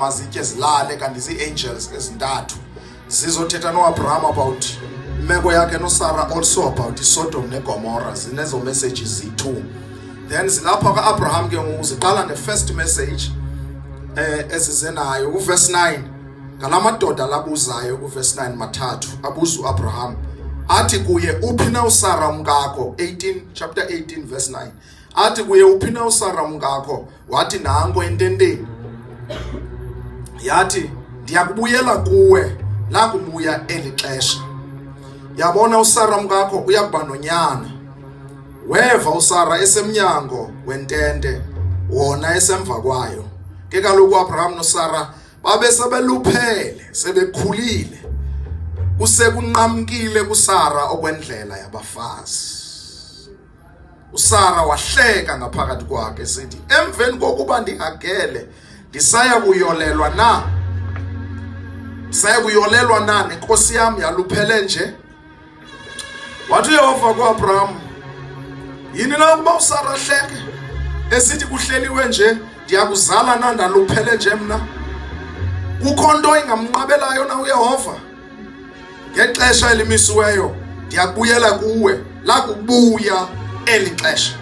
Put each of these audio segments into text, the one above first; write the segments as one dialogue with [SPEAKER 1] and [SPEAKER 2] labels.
[SPEAKER 1] Mazitye zilale, kanti zii-angels ezintathu zizothetha noAbraham about imeko yakhe noSara, also about iSodom neGomora. Zinezo messages ziyi-two. Then zilapha ka-Abraham ke ngoku, ziqala nge-first message ezize nayo kuverse 9. Ngala madoda labuzayo kuverse 9 mathathu, abuza uAbraham athi kuye, "Uphi na uSara umkakho?" 18, chapter 18 verse 9. Athi kuye, "Uphi na uSara umkakho?" Wathi, "Nanko ententeni." Yathi, "Ndiyakubuyela kuwe lakubuya eli xesha, yabona uSara umkakho uyakuba nonyana." Weva uSara esemnyango wentente, wona esemva kwayo. Ke kaloku uAbraham noSara babe sebeluphele, sebekhulile, kusekunqamkile kuSara okwendlela yabafazi. USara wahleka ngaphakathi kwakhe esithi, "Emveni kokuba ndihagele, ndisaya kuyolelwa na? Ndisaya kuyolelwa na, nenkosi yam yaluphele nje?" Wathi uYehova kuAbraham, "Yini na ukuba uSara ahleke esithi, 'Kuhleliwe nje ndiyakuzala na, ndaluphele nje mna?' Kukho nto ingamnqabelayo na uYehova? Ngexesha elimisiweyo ndiyakubuyela kuwe, lakubuya eli xesha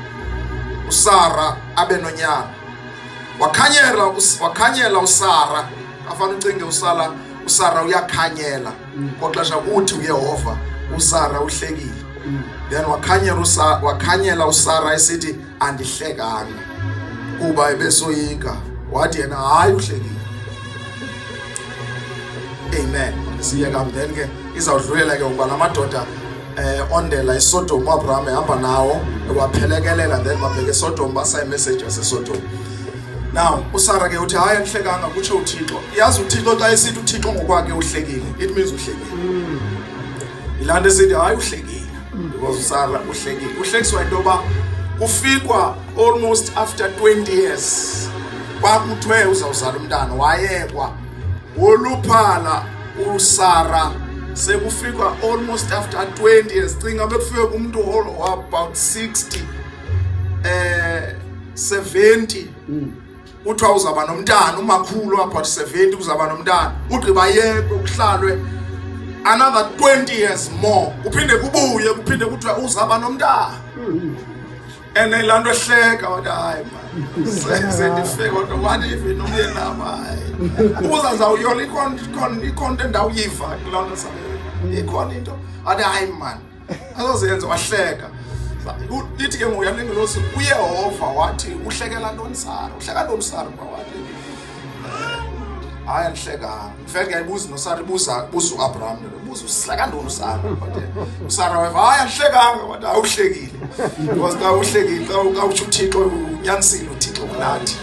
[SPEAKER 1] uSara abe nonyana." Wakhanyela uSara. Afana ucinge usala uSara uyakhanyela koxesha uthi uYehova uSara uhlekile. Then wakhanyela uSara esithi, "Andihlekanga," kuba ebesoyika. Wathi yena, "Hayi, uhlekile." Amen. Siyeka. Then ke izawudlulela ke ngoba la madoda ondela eSodom, uAbraham ehamba nawo, ewaphelekelela, then babheke eSodom, basa imessage yaseSodom. Now uSara ke uthi, "Hayi, andihlekanga, kutsho uThixo." Yazi uThixo xa esithi uThixo ngokwakhe uhlekile, it means uhlekile. Yilaa nto esithi, "Hayi, uhlekile," because uSara uhlekile. Uhlekiswa into yoba kufikwa almost after 20 years, kwakuthiwe uzawuzala umntana, wayekwa, woluphala uSara, sekufikwa almost after 20 years. Cinga bekufike kumntu about 60, 70, kuthiwa uzawuba nomntana. Umakhulu about 70 uzawuba nomntana, ugqiba yekwe, kuhlalwe another 20 years more, kuphinde kubuye, kuphinde kuthiwa uzawuba nomntana. And laa nto ehleka, wathi, "Hayi man, sendifike." Kodwa wathi even umyenam, hayi, uza zawuyola, ikhona into endawuyiva kulaa nto sabe ikhona into. Athi, "Hayi man, azozenza." Wahleka. Ithi ke ngoku yale ngelosi, uYehova wathi, "Uhlekela ntoni Sara? Uhleka ntoni Sara?" Kuba wathi, "Hayi, andihlekanga." In fact yayibuza noSara, ibuza, buza uAbraham, buza, "Uhleka ntoni uSara?" But uSara weva, "Hayi, andihlekanga." Wathi, "Hayi, uhlekile," because xa uhlekile, xa utsho uThixo, unyanisile uThixo kunathi.